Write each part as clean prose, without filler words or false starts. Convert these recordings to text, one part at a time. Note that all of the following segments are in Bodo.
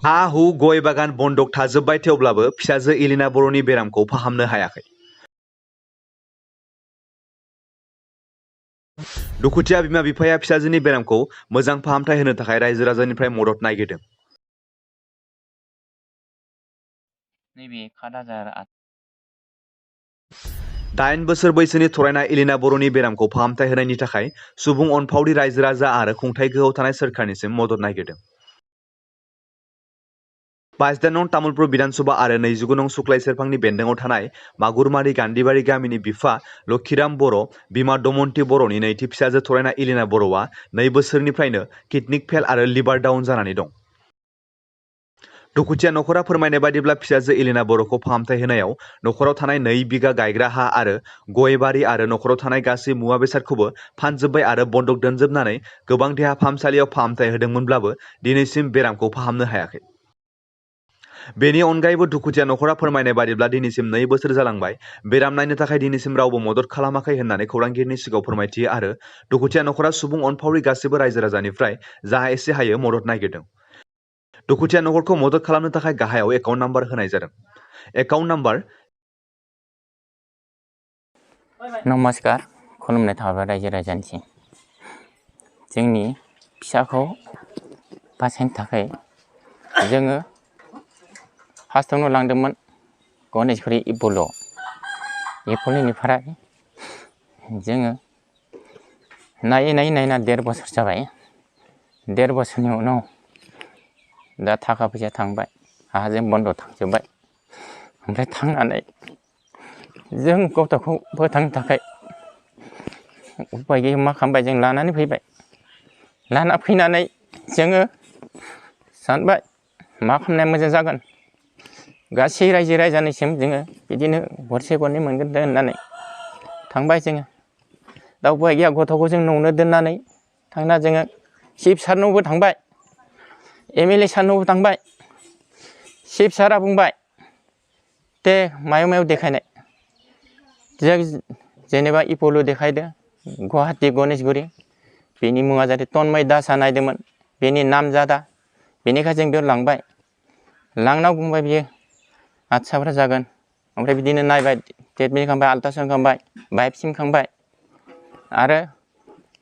हा हु गय बागान बन्दक थाजोब्बाय थेवब्लाबो फिसाजो एलिना बर'नि बेरामखौ फाहामनो हायाखै। दुखुथिया बिमा बिफाया फिसाजोनि बेरामखौ मोजां फाहामथाय होनो थाखाय रायजो राजानिफ्राय मदद नागिरदों। नैबे 8 बोसोर बैसोनि थरायना एलिना बर'नि बेरामखौ फाहामथाय होनायनि थाखाय सुबुं अनफावरि रायजो राजा आरो खुंथाय गोहोआव थानाय सोरखारनिसिम मदद नागिरदों। 22 नं तामुलपुर बिधानसभा आरो 29 नं सुक्लाय सेरफांनि बेन्दोंआव थानाय मागुरमारि गान्धीबारि गामिनि बिफा लक्षीराम बर', बिमा दमन्ती बर'नि नैथि फिसाजो थरायना एलिना बर'आ 2 बोसोरनिफ्रायनो किडनि फेल आरो लिभार डाउन जानानै दं। दुखुथिया नखरा फोरमायनाय बादिब्ला फिसाजो एलिना बर'खौ फाहामथाय होनायाव नखराव थानाय 2 बिगा गायग्रा हा आरो गय बारि आरो नखराव थानाय गासै मुवा बेसादखौबो फानजोब्बाय आरो बन्दक दोनजोबनानै गोबां देहा फाहामसालियाव फाहामथाय होदोंमोनब्लाबो दिनैसिम बेरामखौ फाहामनो हायाखै। बेनि अनगायैबो दुखुथिया नखरा फोरमायनाय बादिब्ला दिनैसिम 2 बोसोर जालांबाय बेराम नायनो थाखाय दिनैसिम रावबो मदद खालामाखै होननानै खौरांगिरिनि सिगाङाव फोरमायथियो आरो दुखुथिया नखरा सुबुं अनफावरि गासैबो रायजो राजानिफ्राय जा एसे हायो मदद नागिरदों। दुखुथिया नखरखौ मदद खालामनो थाखाय गाहायाव एकाउन्ट नाम्बार होनाय जादों। एकाउन्ट नाम्बार नमस्कार खुलुमनाय थाबाय रायजो राजानिसिम। जोंनि फिसाखौ बासायनो थाखाय जोङो फार्स्टआवनो लांदोंमोन गणेशगुरि एपलनिफ्राय जोङो नायै नायना 1.5 बोसोर जाबाय। 1.5 बोसोरनि उनाव दा थाखा फैसा थांबाय, हाजों बन्द थांजोब्बाय। ओमफ्राय थांनानै जों गथ'खौ फोथांनो थाखाय उपाय गैयै मा खालामबाय, जों लानानै फैबाय। लाना फैनानै जोङो सानबाय मा खालामनाया मोजां जागोन। गासै रायजो राजानिसिम जोङो बिदिनो गरसे गरनै मोनगोन होननानै थांबाय जोङो। दा उपाय गैया गथ'खौ जों न'आवनो दोननानै थांना जोङो चिफ सारनावबो थांबाय, MLA सारनावबो थांबाय। चिफ सारा बुंबाय दे मायाव देखायनाय, जों जेनेबा एपल देखायदो गुवाहाटि गणेशगुरि, बेनि मुङा जाहाथे तन्मय दासआ नायदोंमोन, बेनि नाम जादा, बेनिखाय जों बेयाव लांबाय। लांना बुंबाय बियो आदसाफ्रा जागोन। ओमफ्राय बिदिनो नायबाय, ट्रिटमेन्ट खालामबाय, आल्ट्रासाउन्ड खालामबाय, बाइपसिम खालामबाय। आरो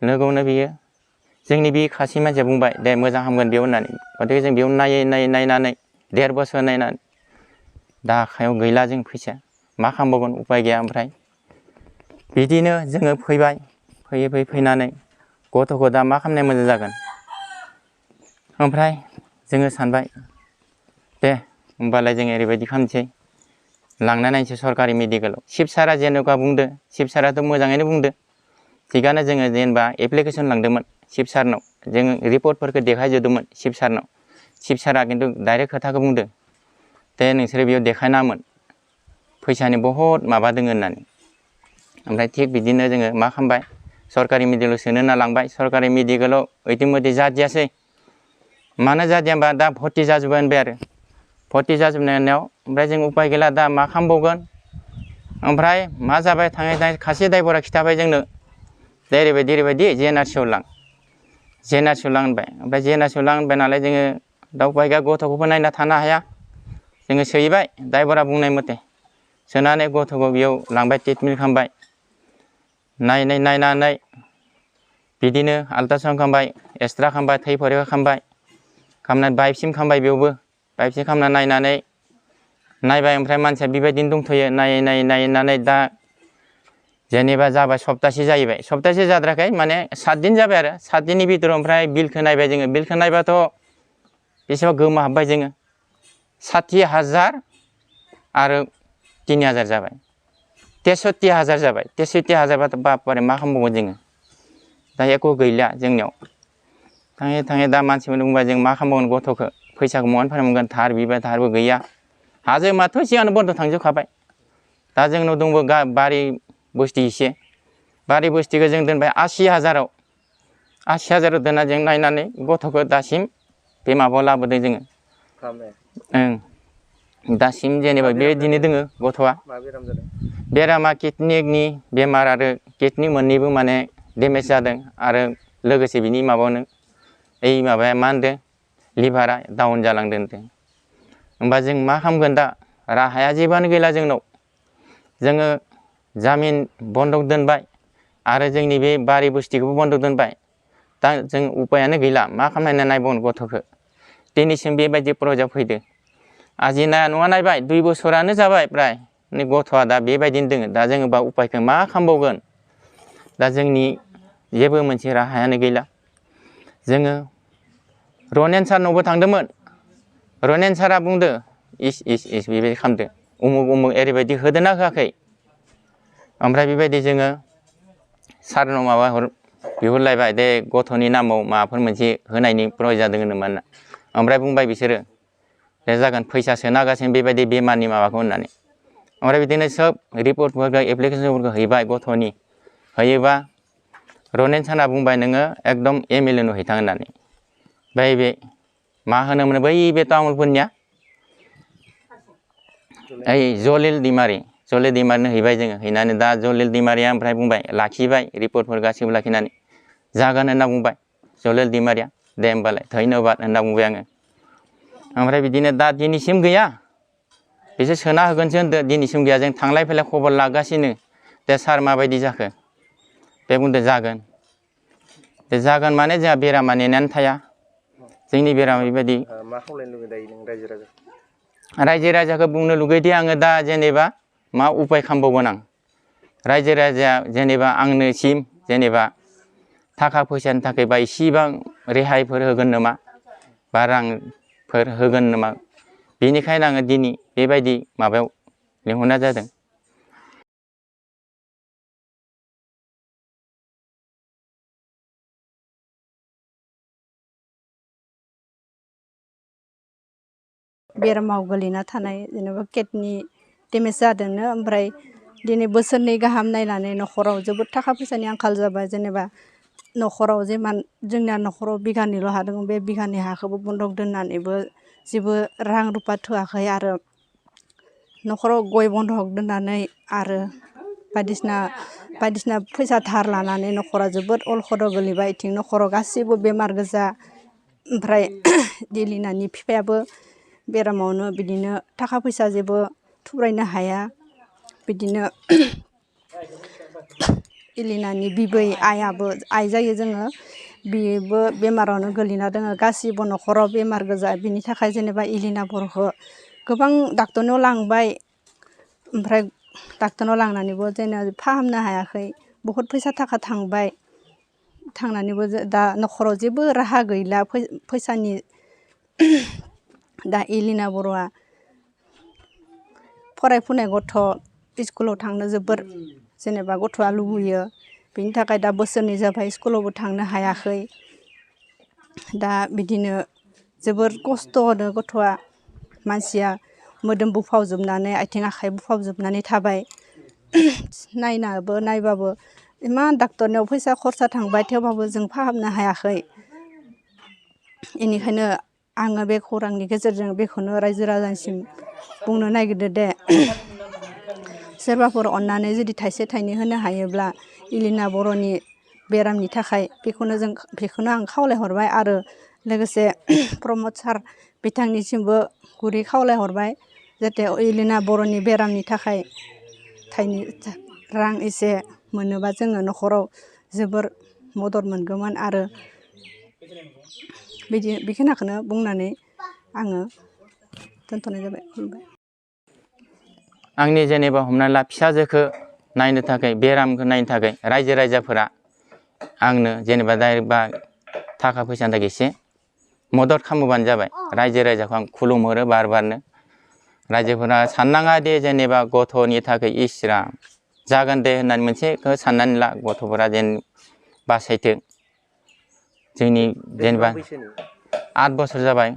लोगोआवनो बियो जोंनि बे खासि मानसिया बुंबाय दे मोजां हामगोन बेयाव होननानै। गथिखे जों बेयाव नायनानै 1.5 बोसोर नायनानै दा आखायाव गैला जों फैसा, मा खालामबावगोन उपाय गैया। ओमफ्राय बिदिनो जोङो फैनानै गथ'खौ दा मा खालामनाया मोजां जागोन। ओमफ्राय जोङो सानबाय दे होमबालाय जों ओरैबायदि खालामनोसै, लांना नायनोसै सरकारि मेडिकेलाव। चिफ सारा जेनेबा बुंदो, चिफ साराथ' मोजाङैनो बुंदो। थिगानो जोङो जेनेबा एप्लिकेसन लांदोंमोन चिफ सारनाव, जोङो रिपर्टफोरखौ देखायजोबदोंमोन चिफ सारनाव। चिफ सारा खिन्थु डाइरेक्ट खोथाखौ बुंदो दे नोंसोरो बेयाव देखायनामोन, फैसानि बहुद माबा दोङो होननानै। ओमफ्राय थिग बिदिनो जोङो मा खालामबाय, सरकारि मेडिकेलाव सोनो होनना लांबाय। सरकारि मेडिकेलाव इतिमध्ये जादियासै। मानो जादिया होनबा दा भर्ति जाजोब्बाय होनबाय आरो। भर्ति जाजोबनायाव ओमफ्राय जों उपाय गैला, दा मा खालामबावगोन। ओमफ्राय मा जाबाय, थाङै खासे ड्राइभारा खिन्थाबाय जोंनो दे ओरैबायदि JNRC आव लां, JNRC आव लां होनबाय। ओमफ्राय JNRC आव लां होनबाय नालाय जोङो दा उपाय गैया, गथ'खौबो नायना थानो हाया। जोङो सोहैबाय ड्राइभारा बुंनाय मथे। सोनानै गथ'खौ बेयाव लांबाय, ट्रिटमेन्ट खालामबाय। नायनानै बिदिनो आल्ट्रासाउन्ड खालामबाय, एक्सरे खालामबाय, थै फरिखा खालामबाय, खालामनानै बाइपसिम खालामबाय। बेयावबो बाइपसिम खालामना नायबाय। ओमफ्राय मानसिया बेबायदिनो दंथ'यो। नायनानै दा जेनेबा जाबाय सप्तासे जाहैबाय। सप्तासे जाद्रायाखै माने 7 दिन जाबाय आरो। 7 दिननि भितराव ओमफ्राय बिलखौ नायबाय जोङो। बिलखौ नायबाथ' बेसेबा गोमोहाबबाय जोङो। 60,000 आरो 3,000 जाबाय, 63,000 जाबाय। 63,000 बाथ' बापरे मा खालामबावगोन जोङो। दा एख' गैला जोंनियाव। थाङै दा मानसिफोरनो बुंबाय जों मा खालामबावगोन, गथ'खौ फैसाखौ महानिफ्राय मोनगोन। धार बिबाय, धारबो गैया। हाजोमाथ' सिगांनो बन्द थांजोबखाबाय। दा जोंनाव दंबो बारि बस्ति एसे, बारि बस्तिखौ जों दोनबाय 80,000 आव। 80,000 दोनना जों नायनानै गथ'खौ दासिम बे माबायाव लाबोदों जोङो। दासिम जेनेबा बेबायदिनो दोङो गथ'आ। बेरामा किडनिनि बेमार आरो किडनि मोननैबो माने डेमेज जादों। आरो लोगोसे बिनि माबायावनो माबाया मा होनदों लिभारा डाउन जालांदों होमबा जों मा खालामगोन दा राहाया जेबोआनो गैला जोंनाव जोङो जामिन बन्दक दोनबाय आरो जोंनि बे बारि बुस्थिखौबो बन्दक दोनबाय दा जों उपायानो गैला मा खालामनानै नायबावनो गथ'खौ दिनैसिम बेबायदि प्रजेक्ट फैदो आजि नङा नायबाय 2 बोसोरानो जाबाय प्राय गथ'आ दा बेबायदिनो दोङो दा जोङो बा उपायखौ मा खालामबावगोन दा जोंनि जेबो मोनसे राहायानो गैला जोङो रनेन सारनावबो थांदोंमोन रनेन सारा बुंदो इस बेबायदि खालामदो उमुक ओरैबायदि होदोना होआखै ओमफ्राय बेबायदि जोङो सारनाव माबा बिहरलायबाय दे गथ'नि नामाव माबाफोर मोनसे होनायनि प्रयजन जादों होनोमोन ओमफ्राय बुंबाय बिसोरो दे जागोन फैसा सोना होगासिनो बेबायदि बेमारनि माबाखौ होननानै ओमफ्राय बिदिनो सोब रिपर्टफोरखौ एप्लिकेसनफोरखौ हैबाय गथ'नि होयोबा रनेन सारा बुंबाय नोङो एकदम MLA नाव हैथां होननानै बै बे मा होनोमोन बै बे तामुलपुरनिया ओइ जलिल दैमारिनो हैबाय जोङो हैनानै दा जलिल दैमारिया ओमफ्राय बुंबाय लाखिबाय रिपर्टफोर गासैबो लाखिनानै जागोन होनना बुंबाय जलिल दैमारिया दे होमबालाय धन्यबाद होनना बुंबाय आङो ओमफ्राय बिदिनो दा दिनैसिम गैया बिसोर सोना होगोनसो होनदो दिनैसिम गैया जों थांलाय फैलाय खबर लागासिनो दे सार माबायदि जाखो बे बुंदो जागोन दे जागोन माने जोंहा बेरामा नेनानै थाया जोंनि बेरामा बेबायदि मा खालामनो लुगैदों नों रायजो राजा रायजो राजाखौ बुंनो लुगैदि आङो दा जेनेबा मा उपाय खालामबावगोन आं रायजो राजाया जेनेबा आंनोसिम जेनेबा थाखा फैसानि थाखाय बा इसेबां रेहायफोर होगोन नामा बा रांफोर होगोन नामा बेनिखायनो आङो दिनै बेबायदि माबायाव लिंहरनाय जादों बेरामाव गोलैना थानाय जेनेबा किडनि डेमेज जादोंनो ओमफ्राय दिनै बोसोरनै गाहाम नायनानै न'खराव जोबोद थाखा फैसानि आंखाल जाबाय जेनेबा न'खराव जेमान जोंनिया न'खराव बिघानैल' हा दङ बे बिघानै हाखौबो बन्दक दोननानैबो जेबो रां रुफा थोआखै आरो न'खराव गय बन्दक दोननानै आरो बायदिसिना फैसा धार लानानै न'खरा जोबोद अलखदाव गोलैबाय इथिं न'खराव गासैबो बेमार गोजा ओमफ्राय दिलिनानि बिफायाबो बेरामावनो बिदिनो थाखा फैसा जेबो थुब्रायनो हाया बिदिनो इलिनानि बिबै आइ जायो जोङो बेबो बेमारावनो गोलैना दोङो गासिबो न'खराव बेमार गोजा बिनि थाखाय जेनेबा इलिना बर'खौ गोबां डाक्टरनाव लांबाय ओमफ्राय डाक्टरनाव लांनानैबो जेनेबा फाहामनो हायाखै बहुद फैसा थाखा थांबाय थांनानैबो दा न'खराव जेबो राहा गैला फैसानि दा इलिना बर'आ फरायफुनाय गथ' स्कुलाव थांनो जोबोर जेनेबा गथ'आ लुबैयो बिनि थाखाय दा बोसोरनै जाबाय स्कुलावबो थांनो हायाखै दा बिदिनो जोबोर खस्थ' होदो गथ'आ मानसिया मोदोम बुफावजोबनानै आथिं आखाइ बुफावजोबनानै थाबाय नायबाबो इमान डाक्टरनियाव फैसा खरसा थांबाय थेवबाबो जों फाहामनो हायाखै बेनिखायनो आङो बे खौरांनि गेजेरजों बेखौनो रायजो राजानिसिम बुंनो नागिरदो दे सोरबाफोर अननानै जुदि थाइसे थाइनै होनो हायोब्ला इलिना बर'नि बेरामनि थाखाय बेखौनो आं खावलायहरबाय आरो लोगोसे प्रमद सार बिथांनिसिमबो गुरै खावलायहरबाय जाहाथे इलिना बर'नि बेरामनि थाखाय रां एसे मोनोबा जोङो न'खराव जोबोर मदद मोनगौमोन आरो बेखिनिखौनो बुंनानै आङो दोनथ'नाय जाबाय खुलुमबाय आंनि जेनेबा हमना ला फिसाजोखौ नायनो थाखाय बेरामखौ नायनो थाखाय रायजो राजाफोरा आंनो जेनेबा डाइरेक्ट बा थाखा फैसानि थाखाय एसे मदद खालामोबानो जाबाय रायजो राजाखौ आं खुलुमहरो बारनो रायजोफोरा साननाङा दे जेनेबा गथ'नि थाखाय इसरा जागोन दे होननानै मोनसेखौ साननानै ला गथ'फोरा जेन बासायथों जोंनि जेनेबा 8 बोसोर जाबाय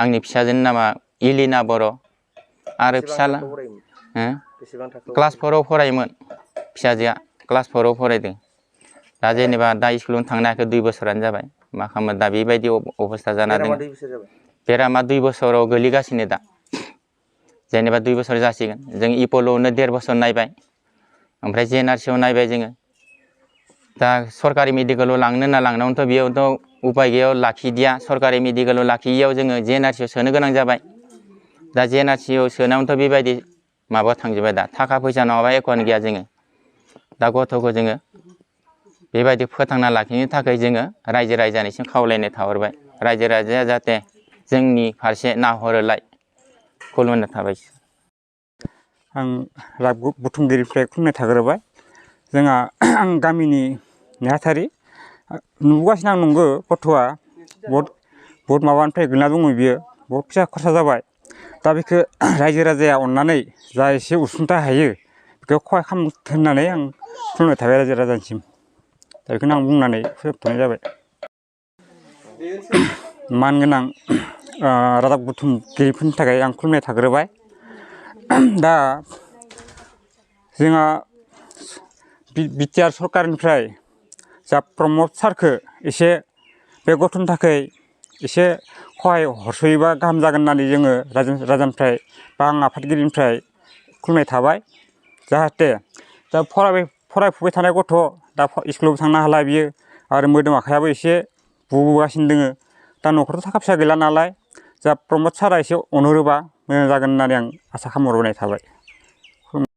आंनि फिसाजोनि नामा इलिना बर' आरो फिसाला क्लास 4आव फरायोमोन फिसाजोआ क्लास 4आव फरायदों दा जेनेबा दा स्कुलावनो थांनो हायाखै 2 बोसोरानो जाबाय मा खालामो दा बेबायदि अबस्था जाना दङ बेरामा 2 बोसोराव गोलैगासिनो दा जेनेबा 2 बोसोर जासिगोन जों इपल'आवनो 1.5 बोसोर नायबाय ओमफ्राय JNRCआव नायबाय जोङो दा सरकारि मेडिकेलाव लांनो होनना लांनायावथ' बेयावथ' उपाय गैयाव लाखिदिया सरकारि मेडिकेलाव लाखियैयाव जोङो JNRC आव सोनो गोनां जाबाय दा JNRC आव सोनायावथ' बेबायदि माबा थांजोबबाय दा थाखा फैसा नङाबा एख'आनो गैया जोङो दा गथ'खौ जोङो बेबायदि फोथांना लाखिनो थाखाय जोङो रायजो राजानिसिम खावलायनो थाहरबाय रायजो राजाया जाहाथे जोंनि फारसे नाहरोलाय खुलुमनो थाबाय आं राग बुथुमगिरिनिफ्राय खुलुमनाय थाग्रोबाय जोंहा आं गामिनि नेहाथारि नुबोगासिनो आं नंगौ गथ'आ बहुत माबानिफ्राय गोलैना दङ बियो बहुत फैसा खरसा जाबाय दा बेखौ रायजो राजाया अननानै जा एसे उसुंथाय हायो बेखौ खहाय खालामथों होननानै आं खुलुमनाय थाबाय रायजो राजानिसिम दा बेखौनो आं बुंनानै फोजोबथ'नाय जाबाय मानगोनां रादाब बुथुमगिरिफोरनि थाखाय आं खुलुमनाय थाग्रोबाय दा जोंहा बिटिआर सरकारनिफ्राय जा प्रमद सारखौ एसे बे गथ'नि थाखाय एसे सहाय हरस'योबा गाहाम जागोन होननानै जोङो राजानिफ्राय बा आं आफादगिरिनिफ्राय खुलुमनाय थाबाय जाहाथे दा फरायफुबाय थानाय गथ' दा स्कुलावबो थांनो हाला बियो आरो मोदोम आखायाबो एसे बुगासिनो दोङो दा न'खरावथ' थाखा फैसा गैला नालाय जा प्रमद सारा एसे अनहरोबा मोजां जागोन होननानै आं आसा खालामहरनाय थाबाय